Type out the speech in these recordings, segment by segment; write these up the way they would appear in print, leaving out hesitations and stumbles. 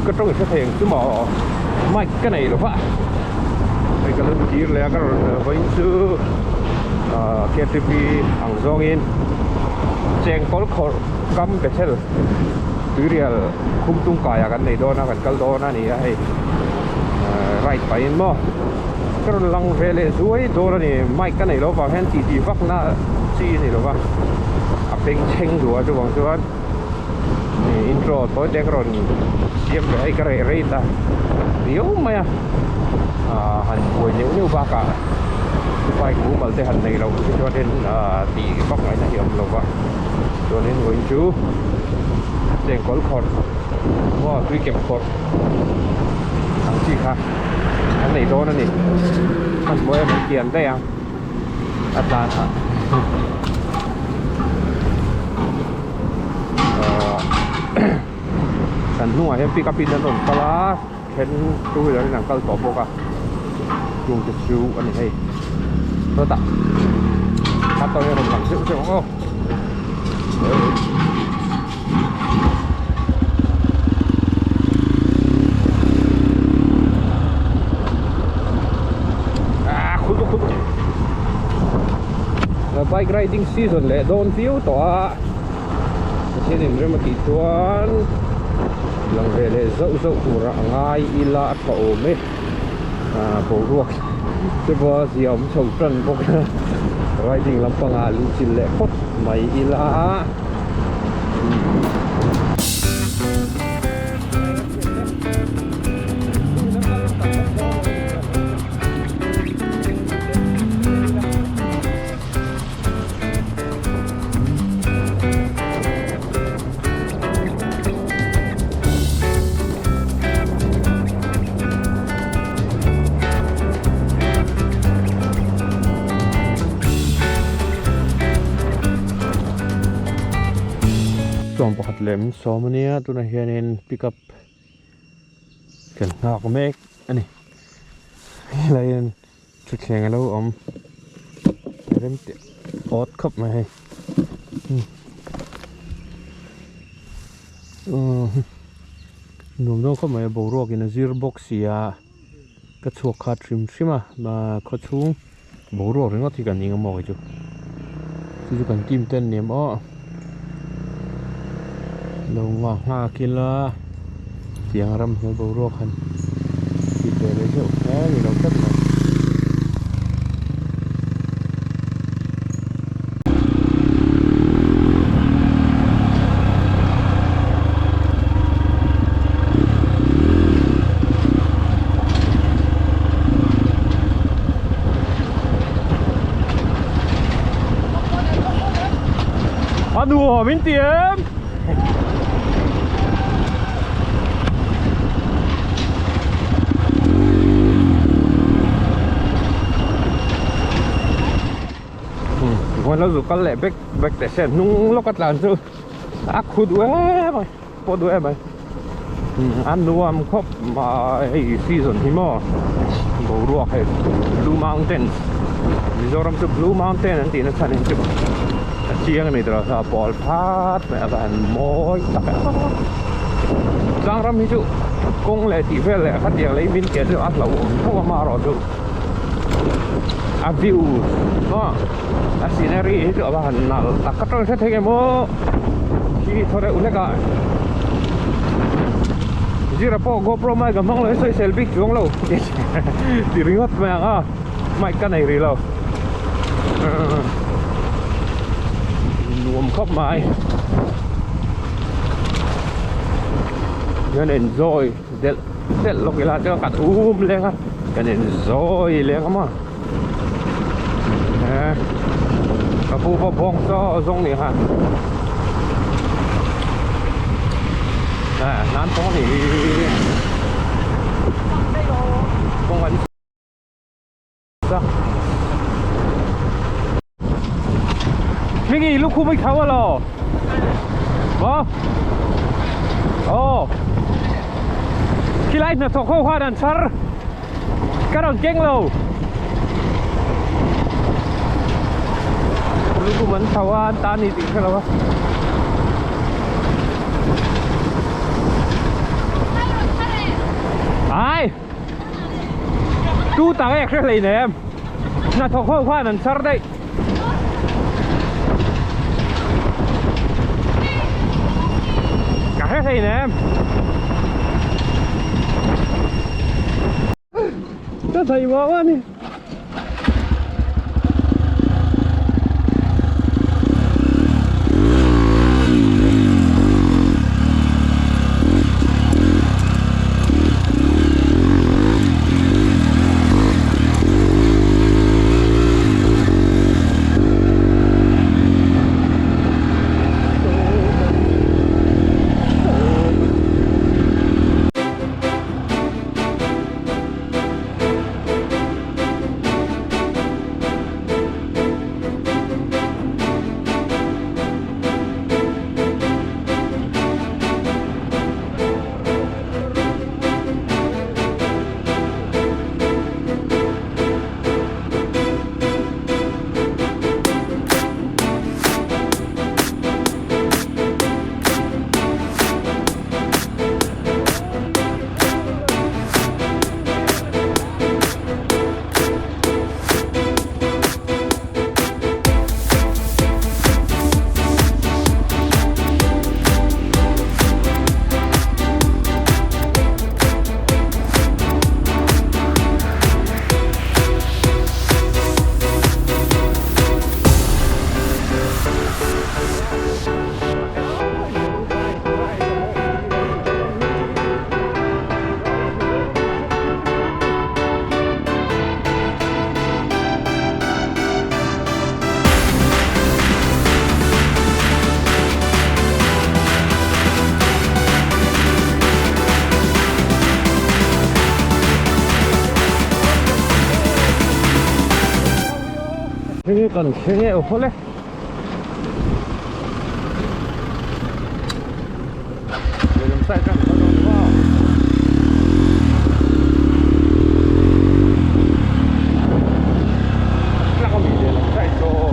Ka tawng i hre thei ang chu maw? Mic ka nei lo va. Hei ka lo kir leh a ka rawn vawiin chu ah KTP ang zawngin chengkawl khawrh kam Bethel tuirial khum tung kaiah kan nei dawn a kan kal dawn a ni a hei ride pahin maw ka rawn lang ve leh zuai dawn a ni mic ka nei lo vang hian tih tih vak na chi a ni lo va a bengchheng duh a chuvang chuan intro tawi te ka rawn siam ve hei ka reh rei ta riau mai a ah han buai neuh neuh bakah bike mumal te han nei loh hi chuanin ah tih vak ngaihna hi a awm lo va chuanin vawiin chu chengkawl khawrh maw tui kem khawrh ang chi kha an nei dawn a ni hmanhmawh em an kian daih ang a tlan a kan hnungah hian pick up in an rawn kal a then two wheeler in an kal tawh bawk a chung te chu a ni hei sawtah motor hi a rawn lang zeuh zeuh ang aw. Bike riding season leh dawn viau tawh a Pathian in rem a tih chuan lang ve leh zauh zauh tur a ngai ila a tha awm e ah boruak te pawh a zia awm chho tan bawk a riding lampangah luh chilh leh phawt mai ila. Chuan pakhat leh min sawm ania tunah hianin pick up kan nghak mek a ni helai hian thutthleng alo awm rem teh awt khawp mai hei nuam dawn khawp mai a boruak in a zir bawk si a ka chhuak khat hrim hrim a khaw chhung boruak ringawt hi kan ning a maw kei chu chu chu kan team te an ni em aw lo nghah nghak ila tiang ram hnuai boruak han ti ve leh zeuh kher a ni lo tlat mai. A nuam in ti em? Vawiin lo zu kal leh bek bek teh se hnung lawk a tlan chu a khu duh em mai pawh duh em mai a nuam khawp mai hei season hi maw boruak hei blue mountain Mizoram chu blue mountain an tih na chhan hi chu a chiang a ni tawh a pawl phat mai a va han mawi tak em tlang ram hi chu kawng leh tih vel leh khatiang lei min keh chu a hlauhawm tho a amaherawhchu a view maw a scenery hi chu a va han nalh tak ka tawng hre thei em aw khi thaw reuh hlek a zira pawh GoPro mic a hmang lo hi sawisel bik chuang lo ti ringawt mai ang a mic ka nei rih lo nuam khawp mai hian enjoy delh delh lawk ila chuan kan um leng a kan enjoy leng a maw ka pu pawh bawng chaw zawng nih kha nan tawng nih kawng an Mingi lúc khu mình tháo à lò Vâng Ồ Khi lại nó thọ khô hoa đàn sar Cái đòn kênh lầu Lúc khu mình tháo à Ta nì tỉ khá là Ai! Tu tak e hre hlei nem. Hnathawk ho khan an chhar daih. Ka hre hlei nem. Ka thei vang a ni. Hei kan thleng e aw le. Lehlam side atang kan rawn va a tlak ami lehlam side saw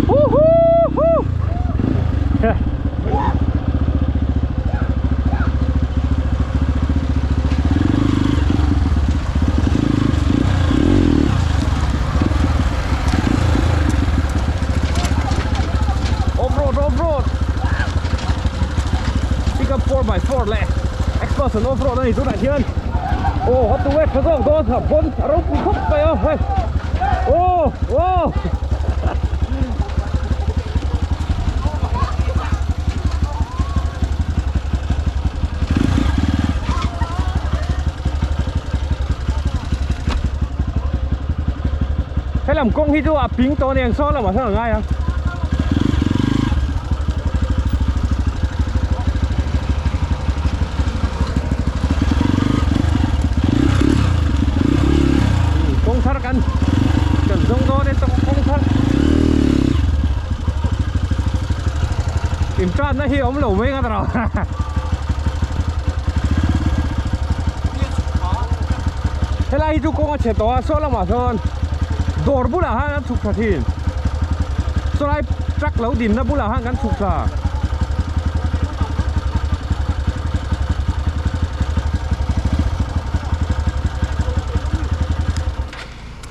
Woohoo! Off-road, off-road. Pick up 4x4 leh Xbox an off-road a ni tunah hian. Aw, a tu e tha zawk dawn a bon a ropui khawp mai a hei. Aw, aw. Helam kawng hi chu a ping tawh a ni ang saw lamah sawn a ngai ang. Kawng thar kan kan zawng dawn e kawng thar in tan na hi a awm lo mai nga tawh helai hi chu kawng a chhe tawh a saw lamah sawn dawr bulah khan an chhuk thla thin sawlai truck lo din na bulah khan kan chhuk thla.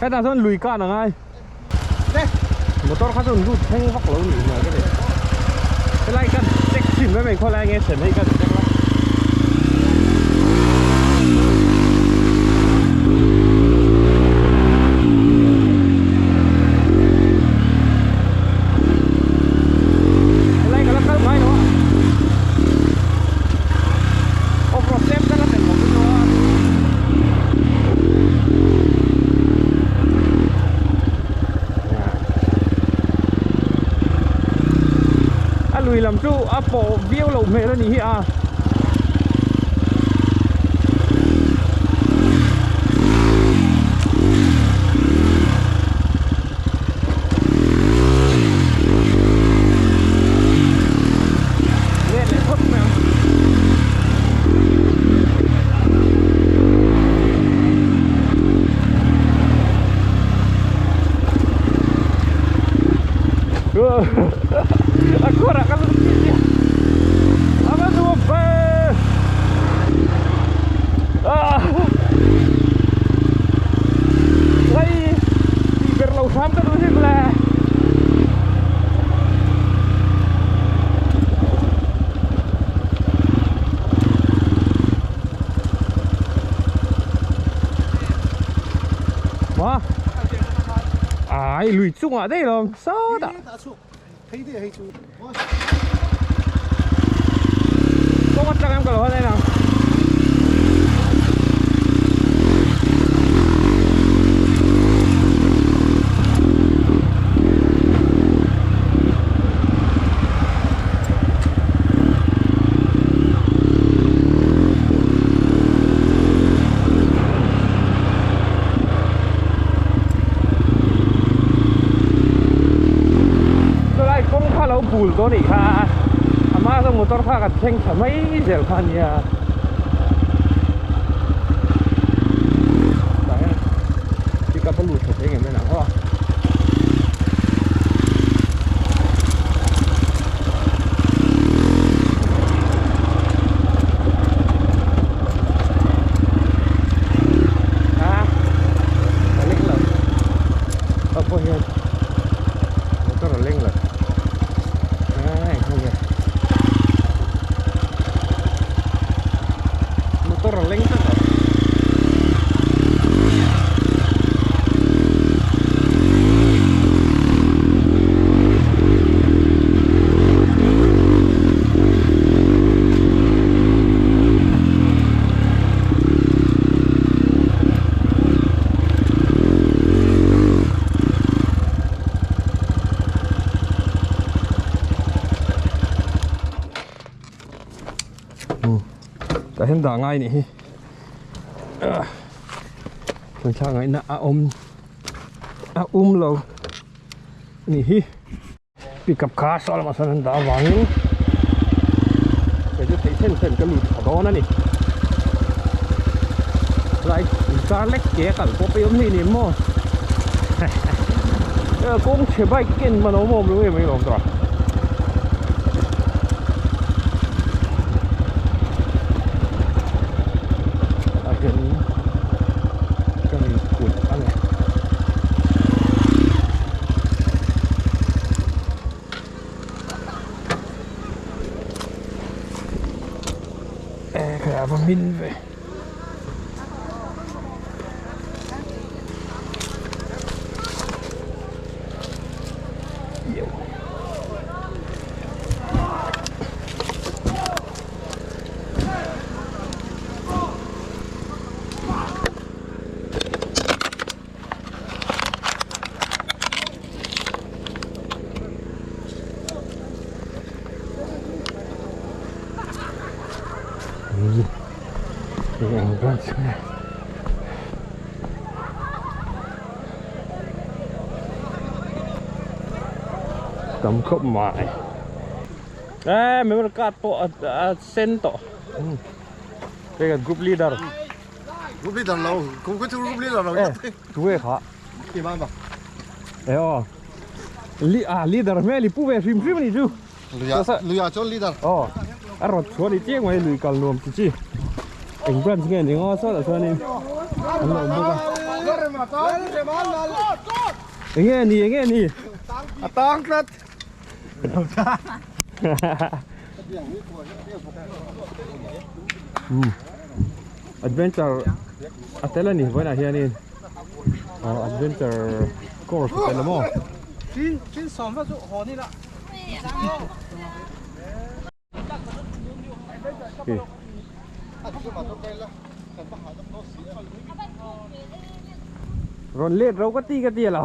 Hetah chuan lui kan a ngai motor kha chuan lut thleng vak lo nih hmel ka ti helai kan check chhin mai mai khawlai nge sen hei kan check la. Helai ka la kal ngai lo a off road tlem ka la tel bawk chu a. A lui lam chu a pawh viau loh hmel a nih hi a. Let leh phawt mai ang. Ai lui chungah daih lawm sawtah. Kawng atang em ka lo hawn en ang. Chulai kawng kha lo bul dawn anih kha a hma chuan motor kha kan thleng thla mai zel kha ania tah hian pickup a lut thla thei ngem en ang aw. A a leng lo a pawh hian motor a leng lo a engkhaw nge motor a leng tlat lo. Tah hian dah ngai nih hi thlan ngaihna a awm a um lo nih hi. Pickup kha saw lamah sawn an dah avangin kei chu theih then then ka lut tha dawn a ni lai car lek ke a kal pawh pei awm hleinem maw kawng chhe bike ken man awm awm lo em mai lawm tawh. Ah hian ka mi kut a ni. E khai a va hmin ve. Eng branch nge tam khawp mai e memory card pawh a sen tawh hei kan group leader Group leader lo group leader lo tu e kha Ti ba ba. E aw. Li a leader hmel i pu ve hrim hrim ani chu. Luia luia chuan leader. Aw. A rawt chuan i chiang mai lui kal nuam chi chi. Eng branch nge ni ngaw sawtah chuanin an lo awm bawk a. Enge ni enge ni. A tang tlat. Adventure a tel a ni vawiinah hianin aw adventure course a tel a maw. Rawn let ro ka ti ka ti alo.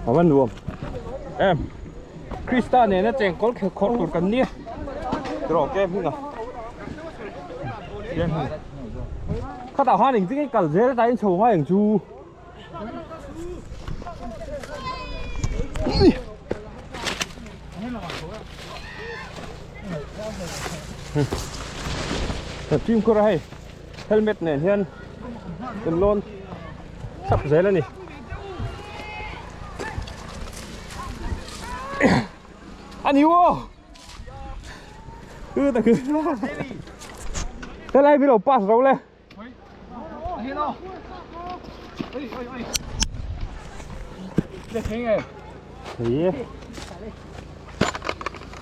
A va nuam em Krista nena chengkawl khawrh tur kan nia tiraw kem hming a. Khatah khan engtin nge kal zel ata in chho ngai ang chu. Ka fimkhur a hei helmet nen hian kan lawn thlap zel a ni. A ni aw. Ư ta cứ Thế này bị pass rồi lên. Thì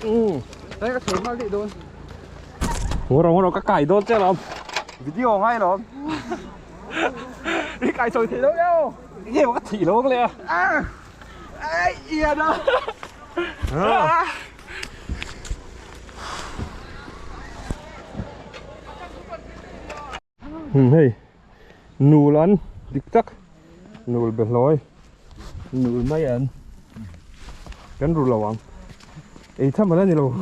Đây ka thei mal dih dawn. Ngawr ngawr ka kai dawn che lawm. Video ngai lawm. Đi kai soi thei lo yo. Nge mà ka thih lo ang le a. À. Ai ia đó. Hei nul an dik tak nul be hlawi nul mai an kan ru lo ang ei tham ala ni lo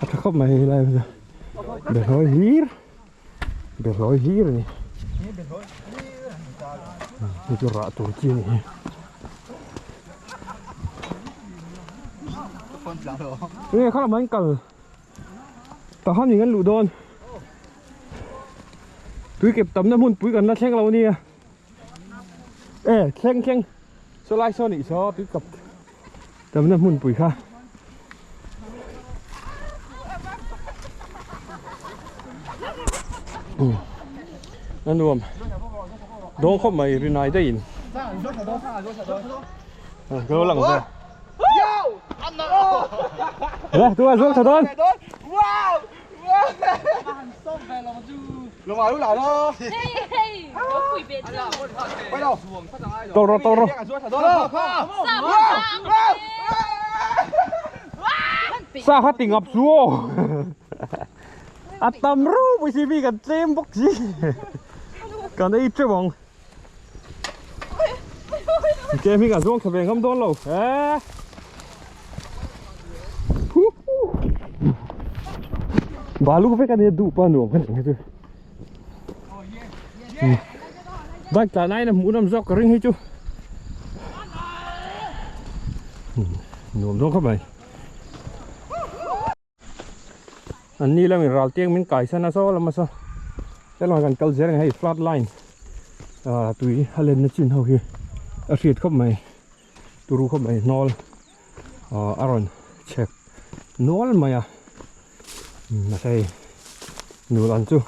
a tha khawp mai hei lai chu be hlawi hlir be hlawi hlir a ni hei chu rah tur chi a ni hi. Enge kha lamah in kal Tah khan in an luh dawn. Tui kep tamna hmun pui kan la thleng lo ania. E thleng thleng saw lai saw nih saw tui kap tamna hmun pui kha. A nuam dawng khawp mai rinai daih in. Ka lo lang ve. Nè, tôi xuống thật thôi. To rồi, to rồi. Sao hát tình ngập xuống? À tầm rú, bùi xì vi gần chém bốc gì. Còn đây chơi bóng. Kem hi ka zuang thla ve ngam dawn lo eh balu vek ania duh pawh a nuam ka ni ang chu bike tlan aiin a hmuh nawm zawk ka ring hi chu nuam dawn khawp mai. An ni lamin ral tiang min kai san a saw lam a saw helai kan kal zel ang hei flat line ah tui a lenna chin ho hi a hriat khawp mai turu khawp mai hnawl ah a rawn chhek nual mai a mahse hei nul an chu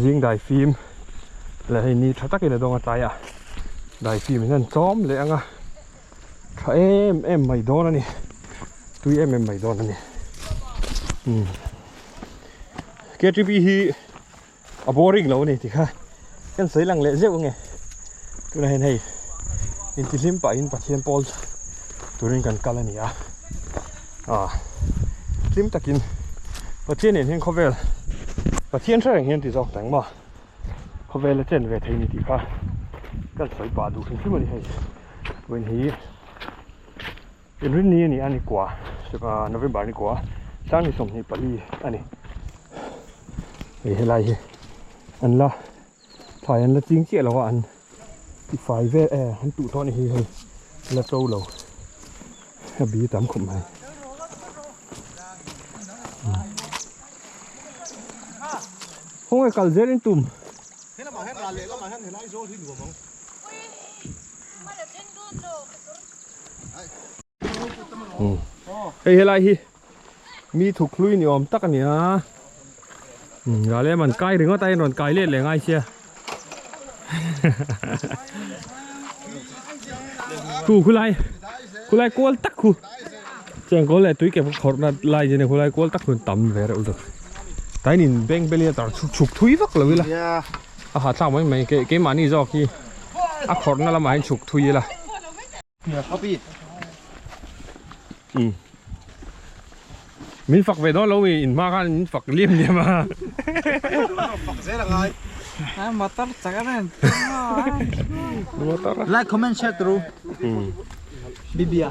zing dai fim leh hei ni tha takin a dawng a tlai ah dai fim in an tlawm leh ang a. Tha em em mai dawn a ni tui em em mai dawn a ni umm ktp hi a boring lo a ni tikha kan sawi lang leh zeuh ange tunah hian hei intihlim pahin Pathian pawl turin kan kal a ni a ah hlim takin Pathian nen hian khawvel Pathian hre reng hian ti zawk tang maw. Khawvel a chen ve thei ni tih kha kan sawi pah duh hrim hrim a ni hei. Vawiin hi inrinni a ni a ni kua November ni kua Sangni 24 a ni. Hei helai hi an la thlai an la ching chiah lo a an ti fai vel e an tuh tawh a ni hi hei la to lo a bi tam khawp mai. Khawnge kal zel in tum. Hei helai hi mi thuk hlui ni awm tak a ni a. Ral em an kai ringawt a in rawn kai let leh ngai sia. Khu khulai khulai kual tak khu. Chengkawl leh tui ke khawrh na lai chu ni khulai kual tak hun tam ve reuh zawk. Tain in beng bel hi a tar chhuk chhuk thui vak lo ila a hahthlak mai mai ke keimahni zawk hi a khawrh na lamah hian chhuk thui ila. Umm min fak ve dawn lo mi in hma khan min fak liam liam a. Motor. Like comment share turu. Bibia.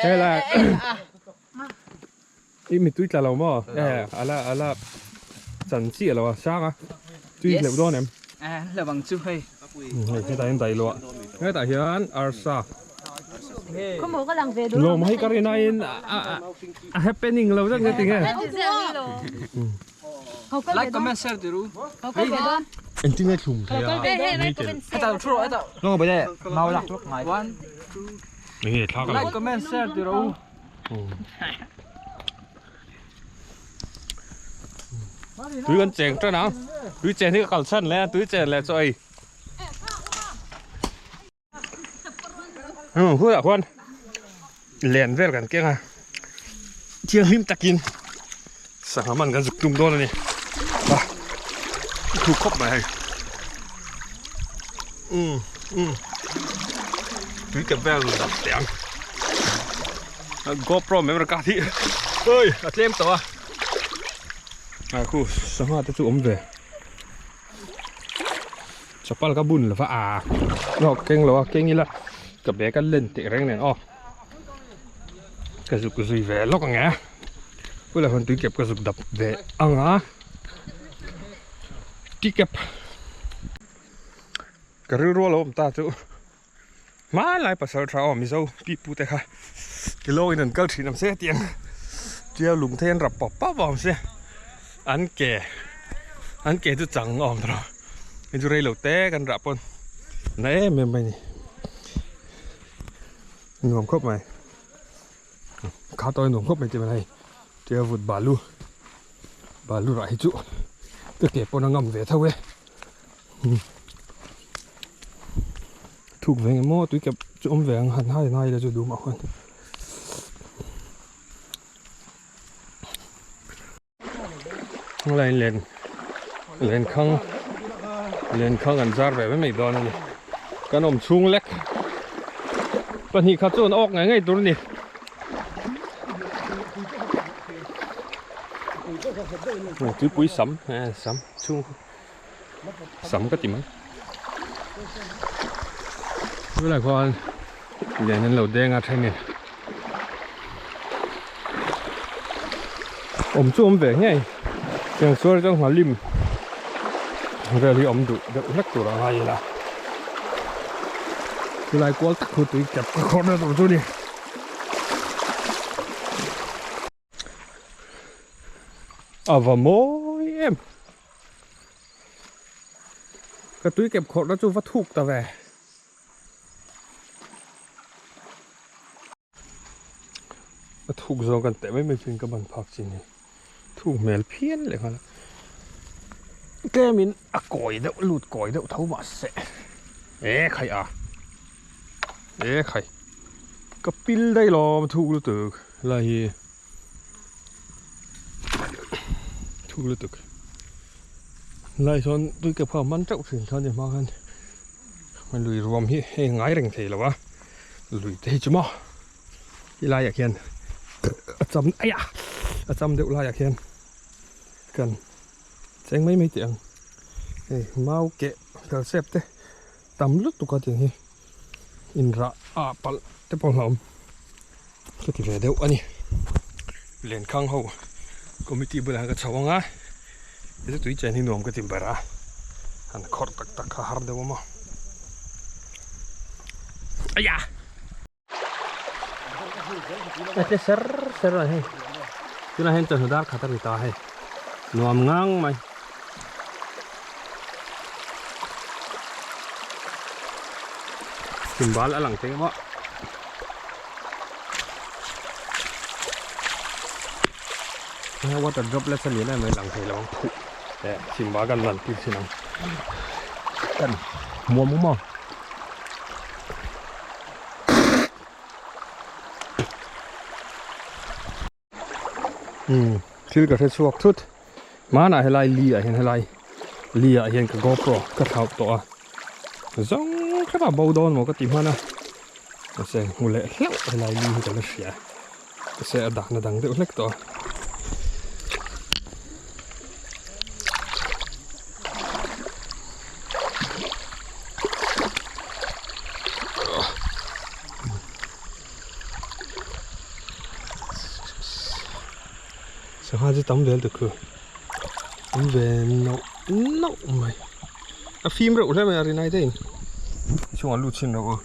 Hela i mi tui tla lo maw e ala ala chan chiah lo a sang a tui hleuh dawn em hleuh ang chu hei hei hetah hian daih luah hetah hian arsa lawm hei ka rin aiin a happening lo zet nge tinge Like comment share tiru. Engtin nge thlum thei a ni tel. Heta thu rawh heta. Nong bai le mau lak lok ngai. One two. Nge thla ka Like comment share tiru. Tui kan cheng tan ang. Tui chen hi ka kal chhan le a tui chen leh chaw ei. Hulah khuan len vel kan keng a thianghlim takin sangha man kan zuk tum dawn a ni a thu khawp mai hei umm umm tui kep vel dap teh ang GoPro memory card hi oi a tlem tawh a a khu sangha te chu awm ve. Chapal ka bun lova aa aw keng lo a keng ila ka bag a len teh reng nen aw ka zuk zui ve lawk ang e bulah hian tui kep ka zuk dap ve ang a tui kep ka rilru a lo awm ta chu hmanlai pasal tha aw mizo pi pu te kha kilo in an kal thin ang se tiang tiau lung te hian rap pawp pawp a awm se an ke an ke chu chang a awm tawh lo hei chu rei lo te kan rah pawn na em em mai a ni nuam khawp mai kha tawh a nuam khawp mai tih hei tiau vut balu balu rah hi chu ka ke pawn a ngam ve tho e. Thuk ve nge maw tui kep chu awm ve ang han hai nai ila chu dum ah khuan helai len lenkhang lenkhang an zar ve mai mai dawn a ni kan awm chhung lek pahnih khat chu an awk ngei ngei tur a ni. Tuipui sam sam chhung sam ka ti mai chulai khuan lian an lo deng a thenin awm chu awm ve ngei tiang sual chuan nghalim vel hi awm duh deuh hlek tur a ngai ila chulai kual tak khu tui kep ka khawrh na tur chu ni. A va mawi em ka tui kep khawrh na chu va thuk ta ve a thuk zawng kan teh mai mai chuan ka ban phak chin hi thuk hmel phian leh nghal a tlemin a kawi deuh lut kawi deuh tho mahse e khai a e khai ka pil daih lawm thuk lutuk lai hi. Thuk lutuk lai sawn tui ke phak man teuh thin khan ni hma khan lui ruam hi hei ngai reng thei lo a lui te hi chu maw ti laiah khian a cham aia a cham deuh laiah khian kan cheng mai mai teh ang hei mau keh fel sep te tam lutuk a tiang hi. Inrah ah palh te pawh hlauhawm ka ti ve deuh a ni. Lenkhang ho committee bulah ka chho ang a, heta tui chen hi nuam ka ti ber a, han khawrh tak tak kha har deuh a maw. Aiah! A tle ser ser a hei tunah hian chawhnu dar khat a ri ta hei nuam ngang mai. Timbal a lang thei maw. Water droplets a lian em mai lang thei lo ang phuh eh timbal kan lan tir thin ang kan muam awm a. Thil ka hre chhuak thut hmanah helai li ah hian helai li ah hian ka GoPro ka thlauh tawh a zawng hrep a bo dawn maw ka ti hman a mahse hmu leh hlauh helai li hi ka la hria mahse a dahna dang deuh hlek tawh a. Sangha chu tam vel ta khu awm ve nauh nauh mai a fim reuh hle mai a rinai deuhin a chhungah lut chhin reuh a.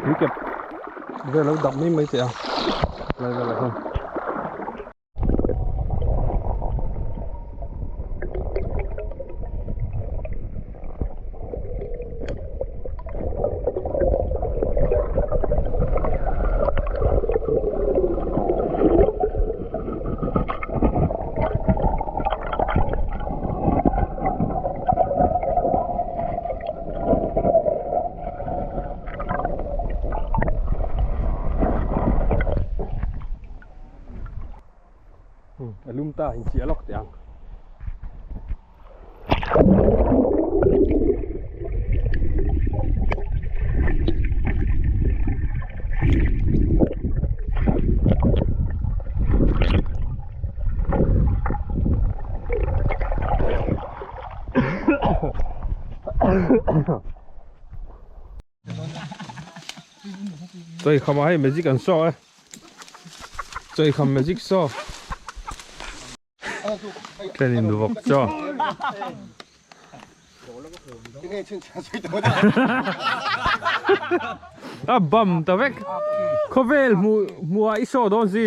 Tui kep vel lo dap mai mai teh a lai velah hian. A lum ta inchiah lawk teh ang. Chawih kham ah hei magic an show e chawih kham magic show Ken in vawk chaw A bam ta vek khawvel hmuh hmuh ah i show dawn si.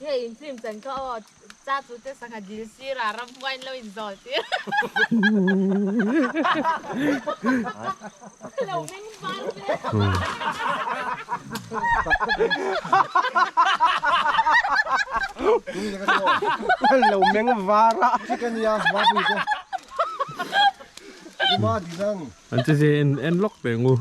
Hei in film chan kha aw cha chu te sangha dil sir ah ramhuai in lo in zawl tir lo meng var ve. Lo meng var a. An che che en en lawk teh ngu.